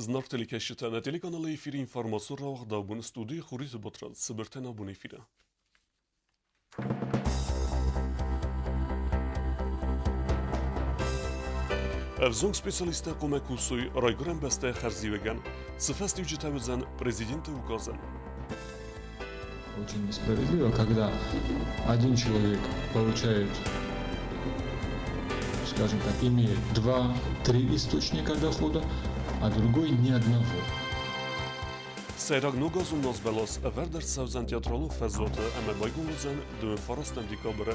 Знаг телекӕсджытӕ нӕ телеканалы эфиры информацион рауагъдабон студийы Хуриты Батрадз цыбыртӕн абон эфиры. Ӕвзонг специалисттӕ хъуамӕ кусой райгуырӕн бӕстӕйы хӕрзиуӕгӕн, цы фӕстиуджытӕ уыдзӕн президенты указӕн. Очень несправедливо, когда один человек получает, скажем так, имеет два-три источника дохода, а другой ни одного. Сӕйраг ногазон назбӕлас ӕвӕрд ӕрцӕудзӕн театралон фӕзуаты ӕмӕ байгом уыдзӕн 29 декабры.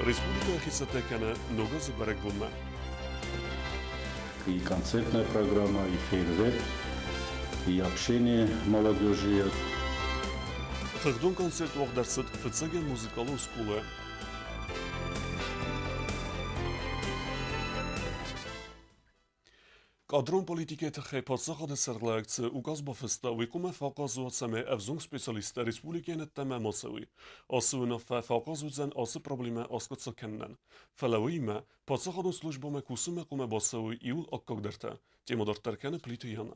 Республикӕйы хицӕттӕ кӕны ногазы бӕрӕгбонмӕ. И концертная программа, и фейерверк, и общение молодежи. Хыгъдон концерт уагъд ӕрцыд фыццагӕн музыкалон скъолайы. Кадрон политикӕйы тыххӕй паддзахады сӕргълӕууӕг цы указ бафыста, уый хъуамӕ фӕахъаз уа, цӕмӕй ӕвзонг специалисттӕ республикӕйӕн ӕддӕмӕ ма цӕуой. Ацы уынаффӕ фӕахъаз уыдзӕн ацы проблемӕ аскъуыддзаг кӕнынӕн. Фӕлӕ уыимӕ, паддзахадон службӕмӕ кусынмӕ хъуамӕ бацӕуой иууыл аккагдӕртӕ, темӕ дарддӕр кӕны Плиты Яна.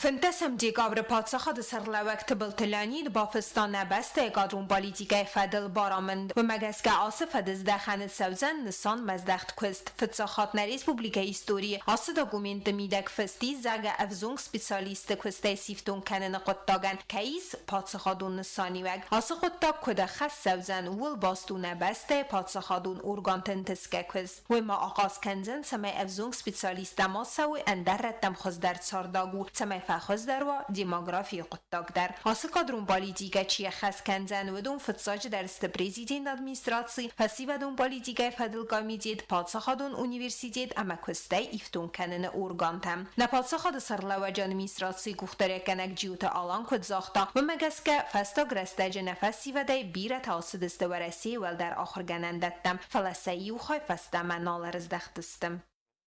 15 декабры паддзахады сӕргълӕууӕг Тыбылты Леонид бафыста нӕ бӕстӕйы кадрон политикӕйы фӕдыл барамынд. Уымӕ гӕсгӕ ацы фӕдыздӕхӕны цӕудзӕн нысанмӕздӕхт куыст. Фыццаг хатт нӕ республикӕйы историйы ацы документты мидӕг фыст ис, зӕгъгӕ, ӕвзонг специалистты куыстӕй сифтонг кӕныны хъуыддагӕн кӕй ис паддзахадон нысаниуӕг. Ацы хъуыддаг куыд ӕххӕст цӕудзӕн, ууыл баст у нӕ бӕстӕйы паддзахадон органты ӕнтысгӕ куыст. Уый ма ахъаз кӕндзӕн, цӕмӕй ӕвзонг специалисттӕ ма цӕуой ӕндӕр рӕттӕм хуыздӕр цардагур, цӕмӕй фӕхуыздӕр уа демографийы хъуыддаг дӕр. Ацы кадрон политикӕ чи ӕххӕст кӕндзӕн, уыдон фыццаджыдӕр сты президенты администраци, фӕсивӕдон политикӕйы фӕдыл комитет, паддзахадон университет ӕмӕ куыстӕй ифтонг кӕныны органтӕ. Нӕ паддзахады сӕргълӕууӕджы администрацийы къухдариуӕггӕнӕг Джиоты Алан куыд загъта, уымӕ гӕсгӕ фӕстаг рӕстӕджы нӕ фӕсивӕдӕй бирӕтӕ ацыдысты Уӕрӕсейы уӕлдӕр ахуыргӕнӕндӕттӕм, фӕлӕ сӕ иу хай фӕстӕмӕ нал ӕрыздӕхтысты.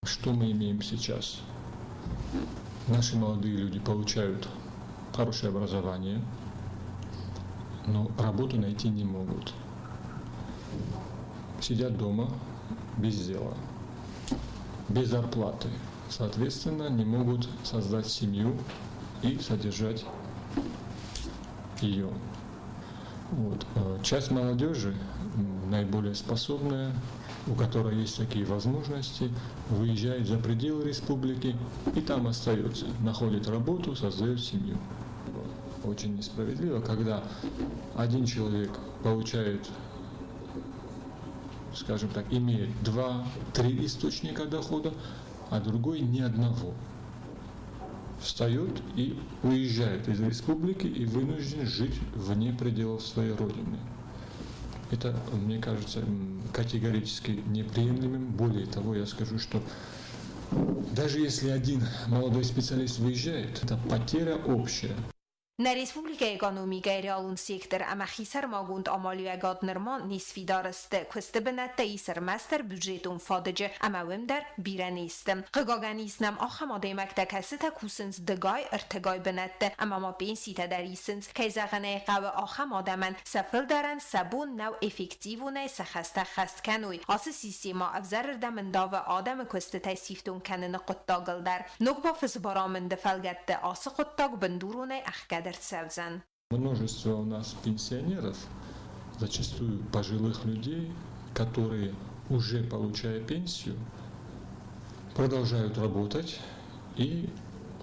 Что мы имеем сейчас? Наши молодые люди получают хорошее образование, но работу найти не могут. Сидят дома без дела, без зарплаты. Соответственно, не могут создать семью и содержать ее. Вот. Часть молодежи, наиболее способная, у которой есть такие возможности, выезжает за пределы республики и там остается, находит работу, создает семью. Очень несправедливо, когда один человек получает, скажем так, имеет два-три источника дохода, а другой ни одного. Встает и уезжает из республики и вынужден жить вне пределов своей родины. Это, мне кажется, категорически неприемлемым. Более того, я скажу, что даже если один молодой специалист выезжает, это потеря общая. Нӕ республикӕйы экономикӕйы реалон сектор ӕмӕ хисӕрмагонд амалиуӕгад нырма не сфидар сты. Куысты бынӕттӕ ис ӕрмӕстдӕр бюджетон фадыджы ӕмӕ уым дӕр бирӕ не сты. Хъыгагӕн, ис нӕм ахӕм адӕймӕгтӕ, кӕцытӕ кусынц дыгай, ӕртыгай бынӕтты ӕмӕ ма пенситӕ дӕр исынц. Кӕй зӕгъын ӕй хъӕуы, ахӕм адӕмӕн сӕ фылдӕрӕн сӕ бон нӕу эффективонӕй сӕ хӕстӕ ххӕст кӕной. Ацы системӕ ӕвзӕрырдӕм ӕндавы адӕмы куыстытӕй сифтонг кӕныны хъуыддагыл дӕр. Ног бафыс барамынды фӕлгӕтты ацы хъуыддаг бындуронӕй ӕхгӕд ӕрцӕудзӕн. Множество у нас пенсионеров, зачастую пожилых людей, которые, уже получая пенсию, продолжают работать и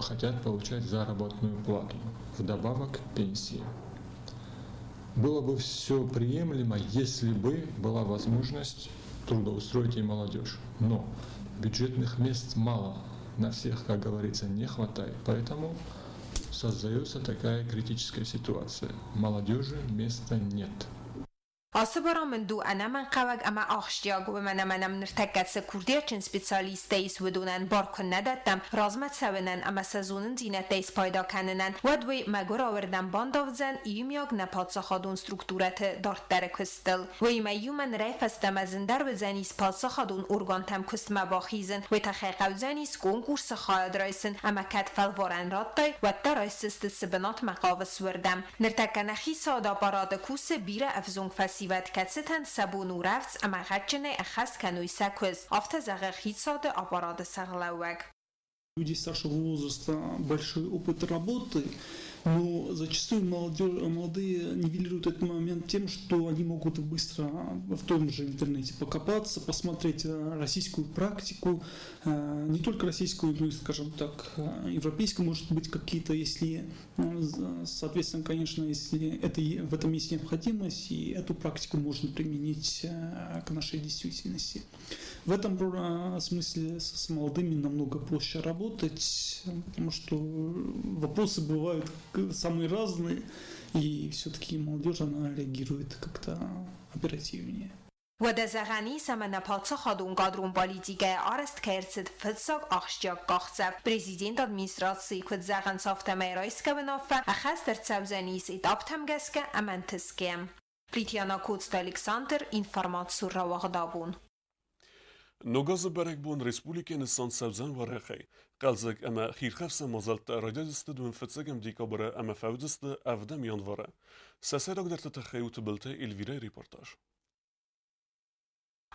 хотят получать заработную плату вдобавок к пенсии. Было бы все приемлемо, если бы была возможность трудоустроить и молодежь. Но бюджетных мест мало, на всех, как говорится, не хватает. Поэтому создается такая критическая ситуация. Молодежи места нет. Ацы барамынд у ӕнӕмӕнгхъӕуӕг ӕмӕ ахсджиаг, уымӕн ӕмӕ нӕм ныртӕккӕ цы курдиатджын специалисттӕ ис, уыдонӕн бар куы нӕ дӕттӕм размӕ цӕуынӕн ӕмӕ сӕ зонындзинӕдтӕй спайда кӕнынӕн, уӕд уый мӕгуырауӕрдӕм бандавдзӕн иумиаг нӕ паддзахадон структурӕты дарддӕры куыстыл. Уыимӕ иумӕ нырӕй фӕстӕмӕ зындӕр уыдзӕнис паддзахадон органтӕм куыстмӕ бахизын, уый тыххӕй хъӕудзӕнис конкурсы хайад райсын ӕмӕ кӕд фӕлварӕн радтай, уӕддӕр райсдзысты цы бынатмӕ хъавыс, уырдӕм. Ныртӕккӕ нӕ хицауады аппараты кусы бирӕ ӕвзонг фӕсивӕд, кӕцытӕн сӕ бон у рӕвдз ӕмӕ гъӕдджынӕй ӕххӕст кӕной сӕ куыст, афтӕ зӕгъы хицауады аппараты сӕргълӕууӕг. Люди старшего возраста большой опыт работы, но зачастую молодые нивелируют этот момент тем, что они могут быстро в том же интернете покопаться, посмотреть российскую практику, не только российскую, но и, скажем так, европейскую, может быть, какие-то, если, соответственно, конечно, если в этом есть необходимость, и эту практику можно применить к нашей действительности. В этом смысле с молодыми намного проще работать, потому что вопросы бывают самые разные, и все-таки молодежь, она реагирует как-то оперативнее. Уӕдӕ зӕгъӕн ис, ӕмӕ нӕ паддзахадон кадрон политикӕйы арӕзт кӕй ӕрцыд фыццаг ахсджиаг къахдзӕф. Президенты администрацийы куыд зӕгъынц, афтӕмӕй райсгӕ уынаффӕ ӕххӕст ӕрцӕудзӕнис этаптӕм гӕсгӕ ӕмӕ ӕнтысгӕ. Плитьяна Коцты Александр, информацион рауагъдабон. Ног азы бӕрӕгбон республикӕйы нысан цӕудзӕн уӕрӕхӕй. Хъӕлдзӕг ӕмӕ хирхӕфсӕн мадзӕлттӕ райдайдзысты 25 декабры ӕмӕ фӕуыдзысты 7 январы. Сӕ сӕйрагдӕрты тыххӕй у Тыбылты Эльвирӕйы репортаж.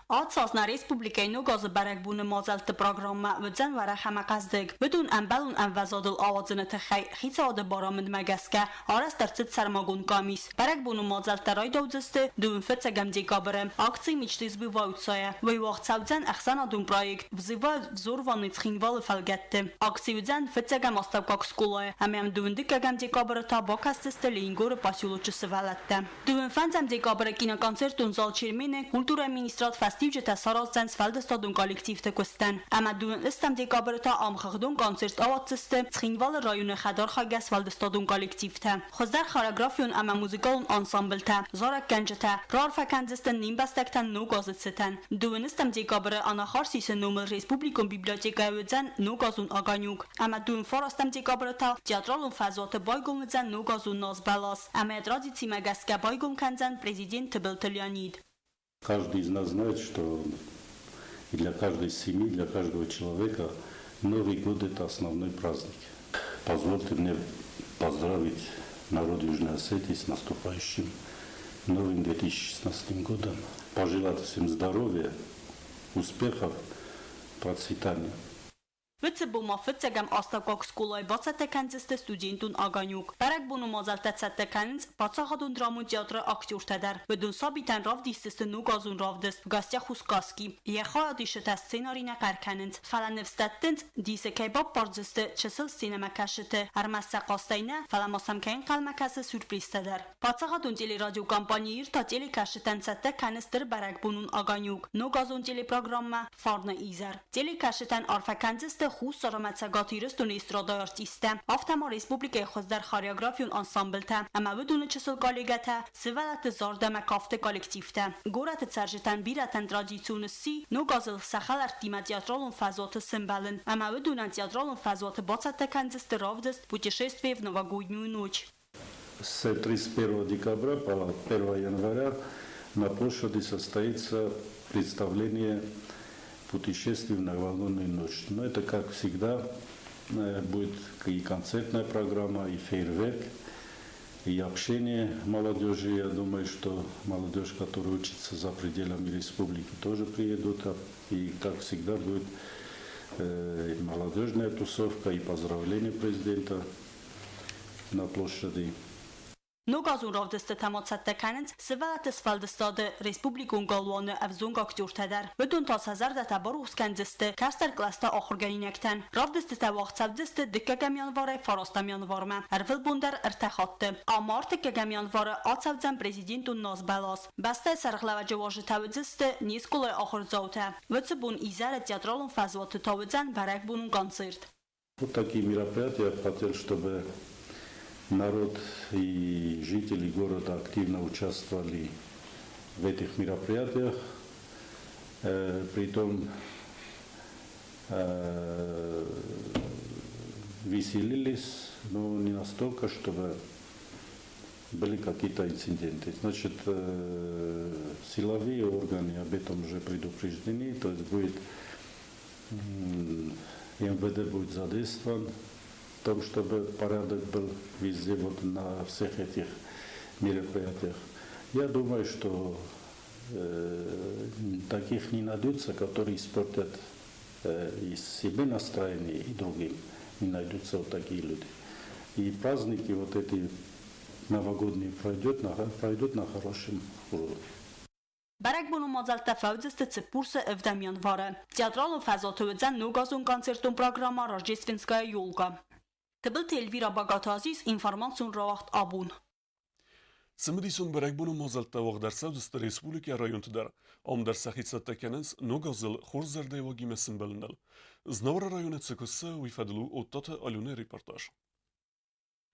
Ацы аз нӕ республикӕйы Ног азы бӕрӕгбоны мадзӕлтты программӕ уыдзӕн уӕрӕх ӕмӕ хъӕздыг. Уыдон ӕмбӕлон ӕмвӕзадыл ауадзыны тыххӕй хицауады барамындмӕ гӕсгӕ арӕзт ӕрцыд сӕрмагонд къамис. Бӕрӕгбоны мадзӕлттӕ райдаудзысты 25 декабры. Акци «Мечты сбываются-йӕ. Уый уагъд цӕудзӕн ӕхсӕнадон проект «Взывают взорванный Цхинвалы» фӕлгӕтты. Акци уыдзӕн фыццӕгӕм астӕуккаг скъолайы ӕмӕ йӕм дыууындыккӕгӕм декабры та бакӕсдзысты Ленингоры поселочы сывӕллӕттӕ. 25 декабры киноконцертон зал Чермен-ы культурӕйы министрад фӕстиуджытӕ сараздзӕн сфӕлдыстадон коллективты куыстӕн. Ӕмӕ 25 декабры та ӕмхыгъдон концерт ауадздзысты Цхинвалы районы хӕдархайгӕ сфӕлдыстадон коллективтӕ. Хуыздӕр хореографион ӕмӕ музыкалон ансамблтӕ, зарӕггӕнджытӕ раарфӕ кӕндзысты не мбӕстӕгтӕн Ног азы цытӕн. 25 декабры Анахарсисы номыл республикон библиотекӕйы уыдзӕн Ногазон огонек. Ӕмӕ 29 декабры та театралон фӕзуаты байгом уыдзӕн Ногазон назбӕлас. Ӕмӕ йӕ традицимӕ гӕсгӕ байгом кӕндзӕн президент Тыбылты Леонид. Каждый из нас знает, что и для каждой семьи, для каждого человека Новый год – это основной праздник. Позвольте мне поздравить народ Южной Осетии с наступающим новым 2016 годом. Пожелать всем здоровья, успехов, процветания. Уыцы бон ма фыццӕгӕм астӕуккаг скъолайы бацӕттӕ кӕндзысты студентон огонек. Бӕрӕгбоны мадзӕлттӕ цӕттӕ кӕнынц паддзахадон драмон театры актертӕ дӕр. Уыдон сабитӕн равдисдзысты ногазон равдыст «В гостях у сказки». Йӕ хайадисджытӕ сценари нӕ хъӕр кӕнынц, фӕлӕ ныфс дӕттынц, дисы кӕй баппардзысты чысыл сценӕмӕкӕсджыты. Ӕрмӕст сӕ хъазтӕй нӕ, фӕлӕ ма сӕм кӕй ӕнхъӕлмӕ кӕсы сюрпризтӕ дӕр. Паддзахадон телерадиокомпани Ир та телекӕсджытӕн цӕттӕ кӕны стыр бӕрӕгбонон огонек, ногазон телепрограммӕ «Фарны изӕр». Телекӕсджытӕн арфӕ кӕндзысты Хуссар ӕмӕ Цӕгат Ирыстоны эстрадӕйы артисттӕ, афтӕ ма республикӕйы хуыздӕр хореографион ансамблтӕ ӕмӕ уыдоны чысыл коллегӕтӕ, сывӕллӕтты зард ӕмӕ кафты коллективтӕ. Горӕты цӕрджытӕн бирӕтӕн традицион сси Ног азыл сӕ хӕлӕрттимӕ театралон фӕзуаты сӕмбӕлын ӕмӕ уыдонӕн театралон фӕзуаты бацӕттӕ кӕндзысты равдыст «Путешествие в новогоднюю ночь». С 31 декабря по 1 января на площади состоится представление «Путешествие в новогоднюю ночь». Но это, как всегда, будет и концертная программа, и фейерверк, и общение молодежи. Я думаю, что молодежь, которая учится за пределами республики, тоже приедут. И, как всегда, будет и молодежная тусовка, и поздравление президента на площади. Ногазон равдыстытӕ ма цӕттӕ кӕнынц Сывӕллӕтты сфӕлдыстады республикон галуаны ӕвзонг актертӕ дӕр. Уыдон та сӕ зӕрдӕтӕ барухс кӕндзысты кӕстӕр кълӕсты ахуыргӕнинӕгтӕн. Равдыстытӕ уагъд цӕудзысты дыккӕгӕм январӕй фарастӕм январмӕ, ӕрвылбон дӕр ӕртӕ хатты. Ӕмӕ ӕртыккӕгӕм январы ацӕудзӕн президентон назбӕлас. Бӕстӕйы сӕргълӕууӕджы уазджытӕ уыдзысты не скъолайы ахуырдзаутӕ. Уыцы бон изӕры театралон фӕзуаты та уыдзӕн бӕрӕгбонон концерт. Вот такие мероприятия я хотел, чтобы народ и жители города активно участвовали в этих мероприятиях. Притом веселились, но не настолько, чтобы были какие-то инциденты. Значит, силовые органы об этом уже предупреждены, то есть будет МВД будет задействован в том, чтобы порядок был везде, вот на всех этих мероприятиях. Я думаю, что таких не найдется, которые испортят и себе настроение, и другим. Не найдутся вот такие люди. И праздники вот эти новогодние пройдут на хорошем уровне. Бӕрӕгбоны мадзӕлттӕ фӕуыдзысты Цыппурсы 7 январы. Театралон фӕзуаты уыдзӕн ногазон концертон программӕ «Рождественская елка». Тыбылты Эльвира, Багаты Азиз, информацион рауагъд «Абон». Цымыдисон бӕрӕгбоны мадзӕлттӕ уагъд ӕрцӕудзысты республикӕйы районты дӕр. Ам дӕр сӕхи цӕттӕ кӕнынц ног азыл хорз зӕрдӕйыуагимӕ сӕмбӕлыныл. Знауыры районы цы кусы, уый фӕдыл у Оттаты Аленӕйы репортаж.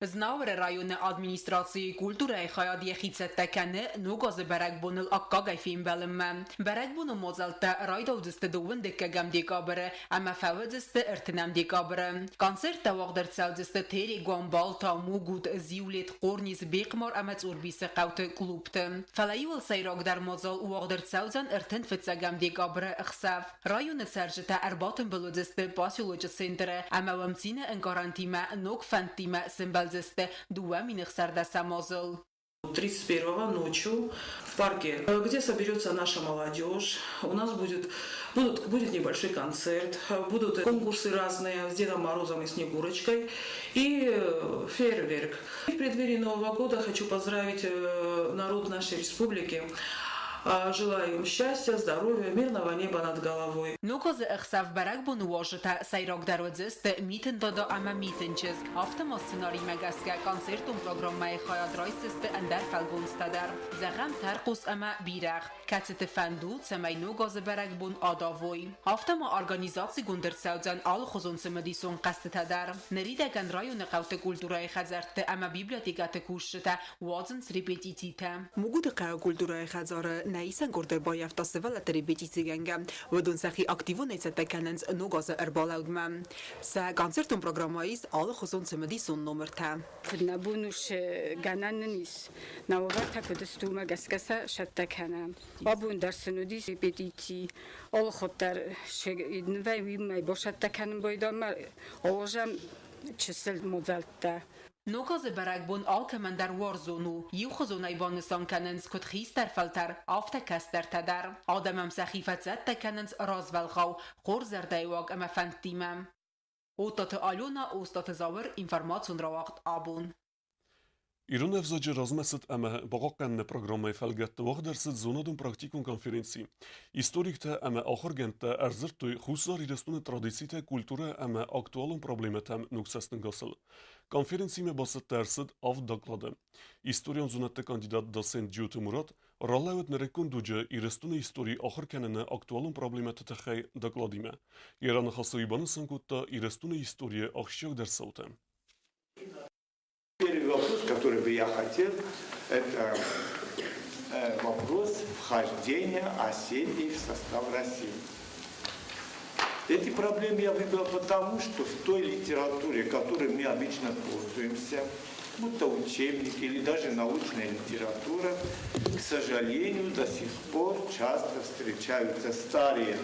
Знауыры районы администрацийы культурӕйы хайад йӕхи цӕттӕ кӕны Ног азы бӕрӕгбоныл аккагӕй фембӕлынмӕ. Бӕрӕгбоны мадзӕлттӕ райдаудзысты 12 декабры ӕмӕ фӕуыдзысты 30 декабры. Концерттӕ уагъд ӕрцӕудзысты Тере, Гуамбалта, Мугут, Зиулет, Хъорнис, Бехъмар ӕмӕ Цъорбисы хъӕуты клубты. Фӕлӕ иуыл сӕйрагдӕр мадзал уагъд ӕрцӕудзӕн 31 декабры ӕхсӕв. Районы цӕрджытӕ ӕрбатымбыл уыдзысты поселочы центры ӕмӕ уӕм цины ӕнкъарӕнтимӕ, ног фӕндтимӕ сӕмбӕлдзысты 2016 азыл. 31-го ночью в парке, где соберется наша молодежь. У нас будет небольшой концерт, будут конкурсы разные с Дедом Морозом и Снегурочкой и фейерверк. В преддверии Нового года хочу поздравить народ нашей республики. Желаю им счастья, здоровья, мирного неба над головой. Ног азы ӕхсӕв бӕрӕгбоны уазджытӕ сӕйрагдӕр уыдзысты Митын Дада ӕмӕ Митын чызг. Афтӕ ма сценаримӕ гӕсгӕ концертон программӕйы хайад райсдзысты ӕндӕр фӕлгонцтӕ дӕр. Зӕгъӕм, тӕрхъус ӕмӕ бирӕгъ, кӕцыты фӕнд у, цӕмӕй ног азы бӕрӕгбон адавой. Афтӕ ма организацигонд ӕрцӕудзӕн алыхуызон цымыдисон хъӕзтытӕ дӕр. Ныридӕгӕн районы хъӕуты культурӕйы хӕдзӕртты ӕмӕ библиотекӕты кусджытӕ уадзынц репетицитӕ. Мугуты хъӕуы культурӕйы хӕдзары нӕ исӕн къорд ӕрбаййӕфта сывӕллӕтты репетицигӕнгӕ. Уыдон сӕхи активонӕй цӕттӕ кӕнынц ног азы ӕрбалӕудмӕ. Сӕ концертон программӕйы ис алыхуызон цымыдисон номыртӕ. Куыд нӕ бон у, гӕнӕн нын ис. Нӕ уавӕртӕ куыд сты, уымӕ гӕсгӕ сӕ сӕттӕ кӕнӕм. Абон дӕр сын уыдис репетици. Алыхатт дӕр нывӕй уымӕй басӕттӕ кӕнын байдамӕ ауазӕм чысыл мадзӕлттӕ. Ног азы бӕрӕгбон алкӕмӕн дӕр уарзон у. Иухуызонӕй банысан кӕнынц куыд хистӕр фӕлтӕр, афтӕ кӕстӕртӕ дӕр. Адӕм ӕм сӕхи фӕцӕттӕ кӕнынц развӕлгъау, хорз зӕрдӕйыуаг ӕмӕ фӕндтимӕ. Оттаты Алена, Остаты Зауыр, информацион рауагъд «Абон». Ирон ӕвзаджы размӕцыд ӕмӕ бахъахъхъӕныны программӕйы фӕлгӕтты уагъд ӕрцыд зонадон-практикон конференци. Историктӕ ӕмӕ ахуыргӕндтӕ ӕрдзырдтой Хуссар Ирыстоны традицитӕ, культурӕ ӕмӕ актуалон проблемӕтӕм ног цӕстӕнгасыл. Конференцимӕ бацӕттӕ ӕрцыд авд доклады. Историон зонӕдты кандидат доцент Джиоты Мурат ралӕууыд нырыккон дуджы Ирыстоны истори ахуыр кӕныны актуалон проблемӕты тыххӕй докладимӕ. Йӕ раныхасы уый банысан кодта Ирыстоны историйы ахсджиагдӕр цаутӕ. Первый вопрос, который бы я хотел, это вопрос вхождения Осетии в состав России. Эти проблемы я выбрал потому, что в той литературе, которой мы обычно пользуемся, будь то учебники или даже научная литература, к сожалению, до сих пор часто встречаются старые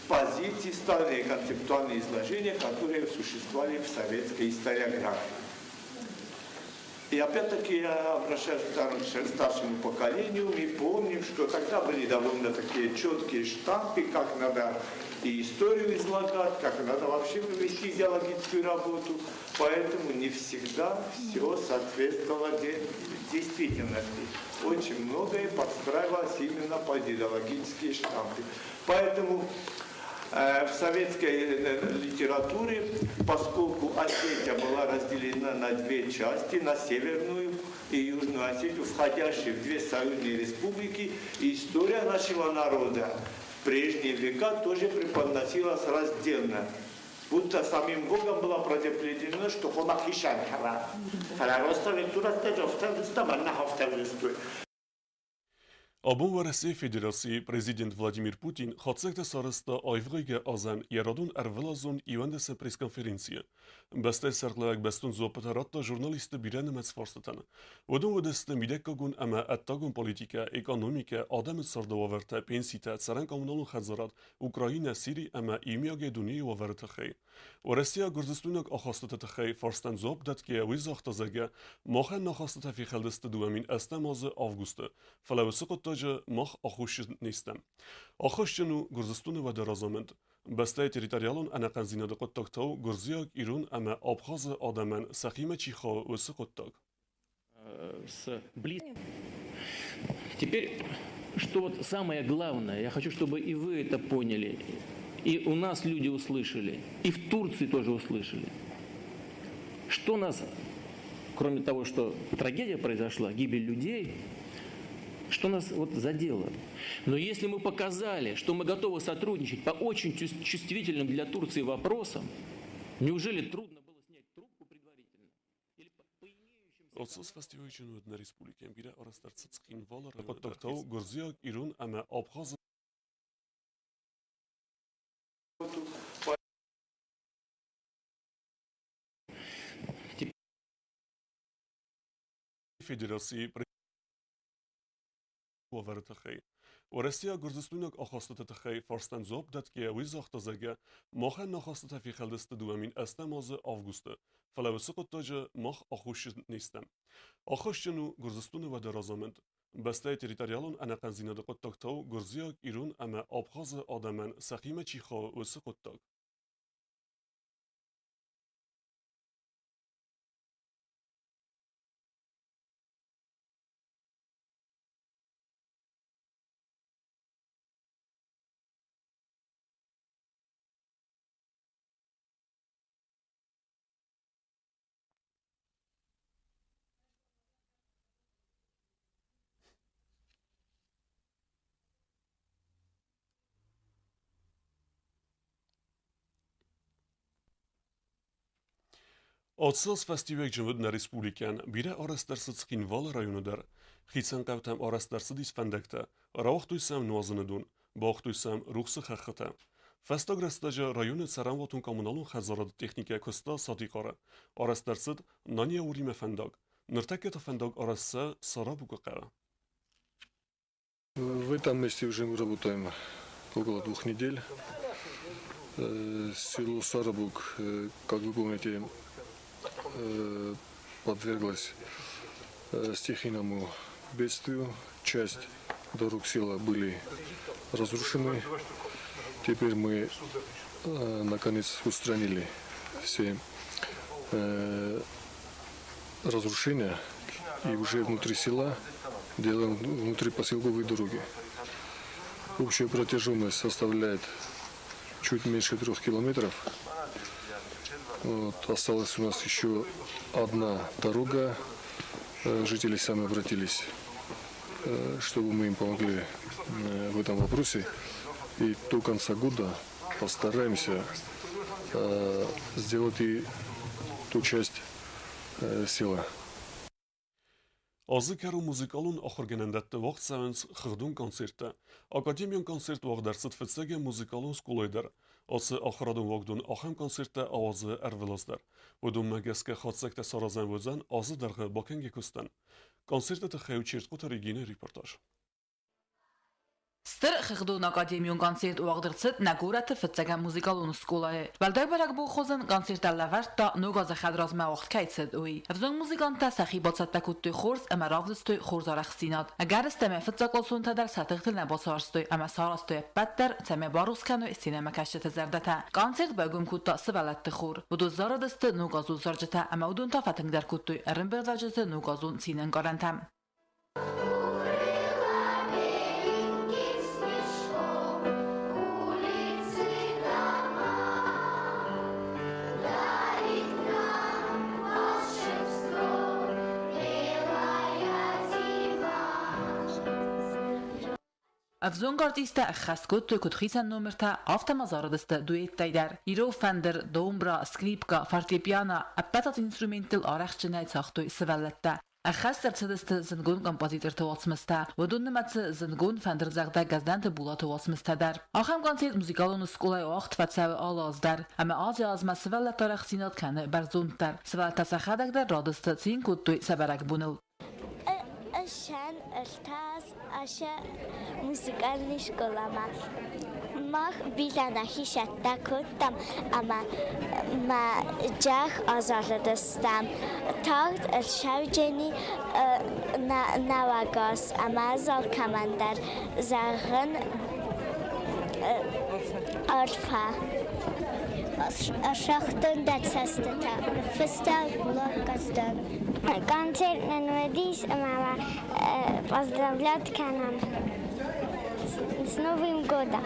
позиции, старые концептуальные изложения, которые существовали в советской историографии. И опять-таки я обращаюсь к старшему поколению, мы помним, что тогда были довольно такие четкие штампы, как надо и историю излагать, как надо вообще вести идеологическую работу. Поэтому не всегда все соответствовало действительности. Очень многое подстраивалось именно под идеологические штампы. Поэтому в советской литературе, поскольку Осетия была разделена на две части, на Северную и Южную Осетию, входящие в две союзные республики, история нашего народа в прежние века тоже преподносилась раздельно. Будто самим Богом было предопределено, что хомахишан хара. Абон Уӕрӕсейы Федерацийы президент Владимир Путин хатдзӕгтӕ сарӕзта аивгъуыйгӕ азӕн йӕ радон ӕрвылазон иуӕндӕсӕн пресс-конференцийы. Бӕстӕйы сӕргълӕууӕг бӕстон дзуаппытӕ радта журналистты бирӕнымӕц фарстытӕн. Уыдон уыдысты мидӕггагон ӕмӕ ӕддагон политикӕ, экономикӕ, адӕмы царды уавӕртӕ, пенситӕ, цӕрӕн-коммуналон хӕдзарад, Украинӕ, Сири ӕмӕ иумиагӕй дунейы уавӕры тыххӕй. Уӕрӕсейаг-гуырдзыстойнаг ахастыты тыххӕй фарстӕн дзуапп дӕтгӕйӕ уый загъта, зӕгъгӕ, махӕн нӕ ахастытӕ фехӕлдысты 2008 азы августы, фӕлӕ уыцы хъуыддаджы мах аххосджын не стӕм. Аххосджын у Гуырдзыстоны уӕды разамынд. Бӕстӕйы территориалон ӕнӕхъӕндзинады хъуыддӕгтӕ у гуырдзиаг, ирон ӕмӕ абхазы адӕмӕн сӕхимӕ чи хауы, уыцы хъуыддаг. С Теперь, что вот самое главное, я хочу, чтобы и вы это поняли, и у нас люди услышали, и в Турции тоже услышали. Что нас, кроме того, что трагедия произошла, гибель людей, что нас вот задело? Но если мы показали, что мы готовы сотрудничать по очень чувствительным для Турции вопросам, неужели трудно было снять трубку предварительно? Или по имеющимся... Ацы фестиваль уыд нӕ республикӕйӕн бирӕ арӕзт ӕрцыд Цхинвалы хъуыддӕгтӕ у гуырдзиаг, ирон ӕмӕ абхазы Федерацийы уавӕры тыххӕй. Уӕрӕсейаг гуырдзыстойнаг ахастыты тыххӕй фарстӕн дзуапп дӕтгӕйӕ уый загъта, зӕгъгӕ, махӕн нӕ ахастытӕ фехӕлдысты 2008 азы августы, фӕлӕ уыцы хъуыддаджы мах аххосджын не стӕм. Аххосджын у Гуырдзыстоны уӕды разамынд. Бӕстӕйы территориалон ӕнӕхъӕндзинады хъуыддаг та у гуырдзиаг, ирон ӕмӕ абхазы адӕмӕн сӕхимӕ чи хауы, уыцы хъуыддаг. Ацы аз фӕстиуӕгджын уыд нӕ республикӕйӕн. Бирӕ арӕзт ӕрцыд Цхинвалы районы дӕр. Хицӕн хъӕутӕм арӕзт ӕрцыдис фӕндӕгтӕ, рауагътой сӕм нуазыны дон, бауагътой сӕм рухсы хӕххытӕ. Фӕстаг рӕстӕджы районы цӕрӕнуатон-коммуналон хӕдзарады техникӕ куыста Сатихъары. Арӕзт ӕрцыд Наниауримӕ фӕндаг. Ныртӕккӕ та фӕндаг арӕзт цӕуы Сарабукы хъӕуы. В этом месте уже мы работаем около 2 недель. Село Сарабук, как вы помните, подверглось стихийному бедствию. Часть дорог села были разрушены. Теперь мы наконец устранили все разрушения и уже внутри села делаем внутрипоселковые дороги. Общая протяженность составляет чуть меньше 3 километров. Вот, осталась у нас еще одна дорога. Жители сами обратились, чтобы мы им помогли в этом вопросе. И до конца года постараемся сделать и ту часть села. Азы кӕрон музыкалон ахуыргӕнӕндӕтты уагъд цӕуынц хыгъдон концерттӕ. Академион концерт уагъд ӕрцыд фыццагӕм музыкалон скъолайы дӕр. Ацы ахуырадон уагдон ахӕм концерттӕ ауадзы ӕрвылаз дӕр. Уыдонмӕ гӕсгӕ хатдзӕгтӕ саразӕн уыдзӕн азы дӕргъы бакӕнгӕ куыстӕн. Концерты тыххӕй у Чертхъоты Регинӕйы репортаж. Стыр хыгъдон академион концерт уагъд ӕрцыд нӕ горӕты фыццӕгӕм музыкалон скъолайы. Уӕлдай бӕрӕгбон хуызӕн концерттӕ лӕвӕрдта ног азы хӕдразмӕ уагъд кӕй цыд, уый. Ӕвзонг музыканттӕ сӕхи бацӕттӕ кодтой хорз ӕмӕ равдыстой хорз арӕхстдзинад. Ӕгӕрыстӕмӕй фыццагкъласонтӕ дӕр сӕ тыхтыл нӕ бацауӕрстой ӕмӕ сарӕзтой ӕппӕт дӕр, цӕмӕй барухс кӕной сценӕмӕкӕсджыты зӕрдӕтӕ. Концерт байгом кодта сывӕллӕтты хор. Уыдон зарыдысты ногазон зарджытӕ ӕмӕ уыдон та фӕтынгдӕр кодтой ӕрӕмбырдуӕвджыты ногазон цинӕнкъарӕнтӕ. Укрыла беленьким снежком улицы, дома, дарит нам волшебство белая зима. Ӕвзонг артисттӕ ӕххӕст кодтой куыд хицӕн номыртӕ, афтӕ ма зарыдысты дуэттӕй дӕр. Ирон фӕндыр, домбра, скрипка, фортепиано ӕппӕт ацы инструменттыл арӕхстджынӕй цагътой сывӕллӕттӕ. Ӕххӕст ӕрцыдысты зындгонд композиторты уацмыстӕ, уыдон нымӕцы зындгонд фӕндырдзӕгъдӕг Гӕздӕнты Булаты уацмыстӕ дӕр. Ахӕм концерт музыкалон скъолайы уагъд фӕцӕуы алы аз дӕр, ӕмӕ азӕй-азмӕ сывӕллӕтты арӕхстдзинад кӕны бӕрзонддӕр. Сывӕллӕттӕ сӕхӕдӕг дӕр радысты, цин кодтой сӕ бӕрӕгбоныл. Ӕсӕн ӕртӕ аша музыкальный скъоламӕ. Мах бирӕ нӕхи цӕттӕ кодтам ӕмӕ ма джах азарыдыстӕм. Тагъд ӕрцӕуджени нӕуӕг аз ӕмӕ ӕз алкӕмӕн дӕр зӕгъын. Арфӕ. Сагътон дӕ цӕстытӕ, ныффыста Гулаг-Гӕздӕн. Концерт нын уыдис ӕмӕ ма поздравлять кӕнӕм с Новым годом.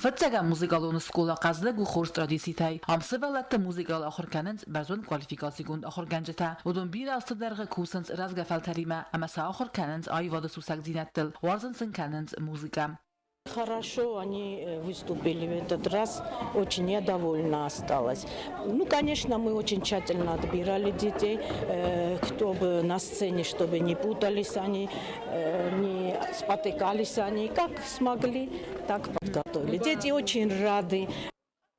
Фыццӕгӕм музыкалон скъола хъӕздыг у хорз традицитӕй. Ам сывӕллӕтты музыкӕйыл ахуыр кӕнынц бӕрзонд квалификацигонд ахуыргӕнджытӕ. Уыдон бирӕ азты дӕргъы кусынц рӕзгӕ фӕлтӕримӕ ӕмӕ сӕ ахуыр кӕнынц аивады сусӕгдзинӕдтыл, уарзын сын кӕнынц музыкӕ. Хорошо они выступили в этот раз, очень я довольна осталась. Ну, конечно, мы очень тщательно отбирали детей, кто бы на сцене, чтобы не путались они, не спотыкались они. Как смогли, так подготовили. Дети очень рады.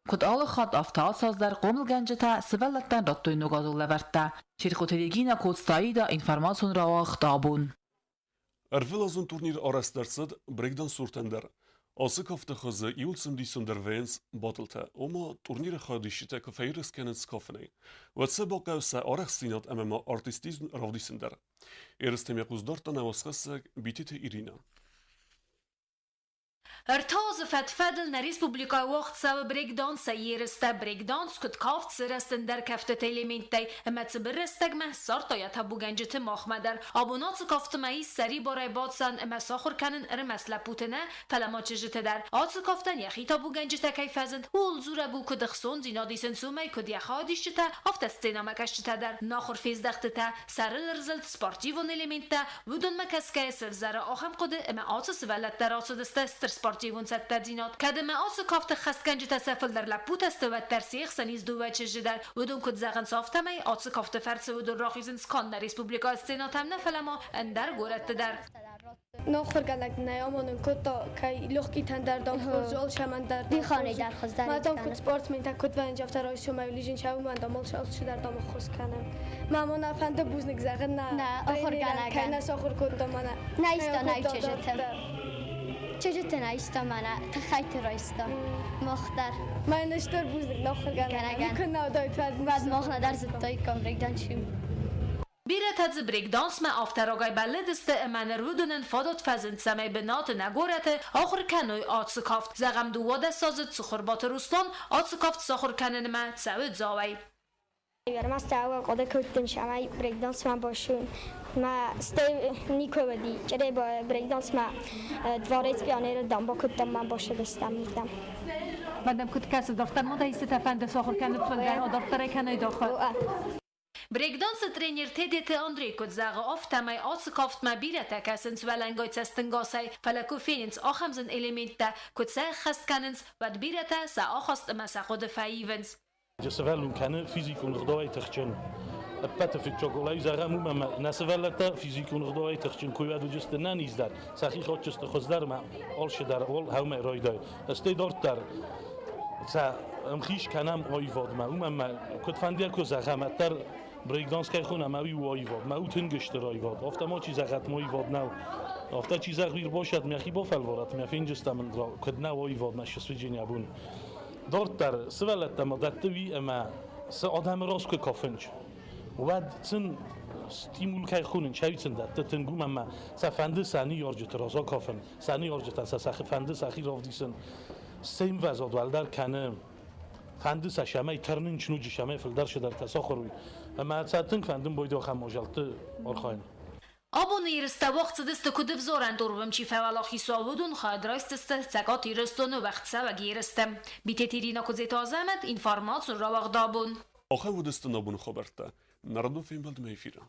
Куыд алы хатт, афтӕ ацы аз дӕр хъомылгӕнджытӕ сывӕллӕттӕн радтой ногазон лӕвӕрттӕ. Чиркъоты Регина, Коцты Аида, информацион рауагъд абон. Ӕрвылазон турнир арӕзт ӕрцыд брейкдансуртӕн дӕр. Ацы кафты хуызы иуыл цымыдисондӕр вӕййынц батлтӕ, ома турниры хайадисджытӕ куы фӕерыс кӕнынц кафынӕй, уӕд сӕ бахъӕуы сӕ арӕхстдзинад ӕмӕ ма артистизм равдисын дӕр. Ерыстӕм йӕ хъус дардта нӕ уацхӕссӕг Битеты Иринӕ. Ӕртӕ азы фӕд-фӕдыл нӕ республикӕйы уагъд цӕуы брейкдансӕй ерыстӕ. Брейкданс куыд кафт сырӕзт ӕндӕр кӕфтыты элементтӕй ӕмӕ цыбыр рӕстӕгмӕ ссардта йӕ табугӕнджыты махмӕ дӕр. Абон ацы кафтмӕ ис сӕрибарӕй бацӕуӕн ӕмӕ сахуыр кӕнын ӕрмӕст лӕппуты нӕ, фӕлӕ ма чызджыты дӕр. Ацы кафтӕн йӕхи табугӕнджытӕ кӕй фӕзынд, ууыл дзурӕг у, куыд ӕхцондзинад исынц уымӕй, куыд йӕ хайадисджытӕ, афтӕ сценӕмӕкӕсджытӕ дӕр. Нахуыр фездӕхтытӕ, сӕрыл ӕрзылд спортивон элементтӕ, Уыдонмӕ кӕсгӕйӕ сӕвзӕры ахӕм хъуыды, ӕмӕ ацы сывӕллӕттӕ рацыдысты стыр спортивон цӕттӕдзинад. Кӕд ӕмӕ ацы кафты хӕстгӕнджытӕ сӕ фылдӕр лӕппутӕ сты, уӕддӕр се хсӕн ис дыууӕ чызджы дӕр. Уыдон куыд зӕгъынц, афтӕмӕй ацы кафты фӕрцы уыдон рахизынц канд нӕ республикӕйы сценӕтӕм нӕ, фӕлӕ ма ӕндӕр горӕтты дӕр. Нохургӕнӕг нӕ амонун кодта, кӕй легкитӕн дӕр дам хорз, алцӕмӕн дӕр дам хорз. Ма дам куд спортсментӕ куд вӕййынц, афтӕ райсомӕй лижин уымӕн дам алцыдӕр дам ӕххуыс кӕнӕм. Ма мӕ нӕ фӕнды бузныг зӕгъын нӕ тренерӕн, кӕй нӕ сахуыр кодта мӕнӕ. Нӕ иста нӕ чызджыты. Чызджыты нӕ иста мӕнӕ, тыххӕйты райста. Мах дӕр. Мӕнӕ стыр бузныг нохургӕнӕгӕн. Никуы нӕ уыдаид уӕд мах нӕдӕр зыдтаиккам брейкданс Бирӕтӕ дзы брейкдансмӕ афтӕ рагӕй бӕллыдысты ӕмӕ ныр уыдонӕн фадат фӕзынд, цӕмӕй бынаты нӕ горӕты ахуыр кӕной ацы кафт. Зӕгъӕм, 12 азы Цыхуырбаты Руслан ацы кафт сахуыр кӕнынмӕ цӕуы Дзауӕй. Ӕрмӕст хъуыды кодтон, цӕмӕй брейкдансмӕ бацӕуон. Мӕ стӕй никуы уыди. Чъырӕй брейкдансмӕ дворец пионеры дам бакодтам мӕ бацыдыстӕм уырдӕм. Мадам, куыд кӕсы, дарддӕр ма дӕ истытӕ фӕнды сахуыр кӕнын фылдӕр, адарддӕр ӕй кӕнай дохы? Брейкдансы тренер Тедеты Андрей куыд зӕгъы, афтӕмӕй ацы кафтмӕ бирӕтӕ кӕсынц уӕлӕнгай цӕстӕнгасӕй, фӕлӕ куы фенынц ахӕм зын элементтӕ, куыд сӕ ӕххӕст кӕнынц, уӕд бирӕтӕ сӕ ахаст ӕмӕ сӕ хъуыды фӕивынц. Сывӕллон кӕны физикон ӕгъдауӕй тыхджын. Ӕппӕты фыццаг уал зӕгъӕм уымӕ, ӕмӕ нӕ сывӕллӕттӕ физикон ӕгъдауӕй тыхджын куы уӕд уыдысты ӕнӕниздӕр, сӕхи хатджысты хуыздӕр ӕмӕ алчидӕр уал хӕумӕ райдай. Стӕй дарддӕр сӕ ӕмхиз кӕнӕм аивадмӕ, уымӕн ӕмӕ куыдфӕндыйӕ куы зӕгъӕм, ӕддӕр брейкданс кӕй хонӕм, уый у аивад. Мӕ у тынг стыр аивад. Афтӕ ма чи зӕгъӕт, ма аивад нӕу. Афтӕ чи зӕгъы, ӕрбасӕд, мӕхи бафӕлварӕт, мӕ фенджыстӕм ын куыд нӕу аивад, мӕ сысуджын абон. Дарддӕр сывӕллӕттӕ ма дӕтты уый ӕмӕ цы адӕмы раз куы кафынц, уӕд сын стимул кӕй хонынц, ӕви сын дӕтты тынг уымӕн ӕмӕ сӕ фӕнды сӕ ныййарджыты раз акафын, сӕ ныййарджытӕн сӕ сӕхи фӕнды сӕхи равдисын. Се мвӕзад уӕлдӕр кӕны, фӕнды сӕ сӕмӕй тырнын чнуджы сӕмӕй фылдӕр цыдӕртӕ сахуыр уый. Ӕмӕ сӕ тынг фӕндын бойдох ахӕм мадзӕлтты архайын. Абоны ерыстӕ уагъд цыдысты куыд ӕвзарӕн турбӕм чи фӕуӕлахиз уа, уыдон хайад райсдзысты Цӕгат Ирыстоны уагъдцӕуӕг ерыстӕ. Битеты Ирина Куыдзеты Азӕмӕт, информацион рауагъд абон. Ахӕм уыдысты нӕ боны хабӕрттӕ. Народон фембӕлдмӕ эфиры.